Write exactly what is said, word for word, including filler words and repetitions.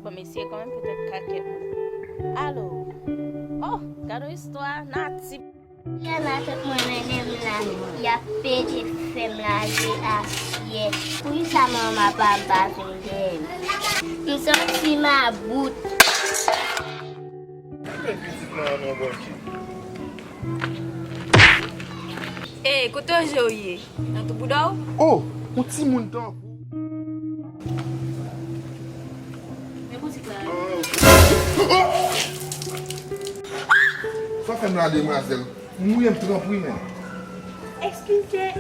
Bon, mesye, kanmenm, petèt kakèt. Alo. Oh, gade yon istwa, Nati. Yana, tout moun mennen m la, y ap pete fè m lage asyèt. Poukisa manman pa m pa vin dèyè m? M santi m about. Gade pitit lan nan bòkye. Ey, kote w je w ye? Nan tou bouda w? Oh, yon timoun tankou. Men boutik la. Sa fè m la, demwazèl. Mouye m tranp wi, men. Eskize.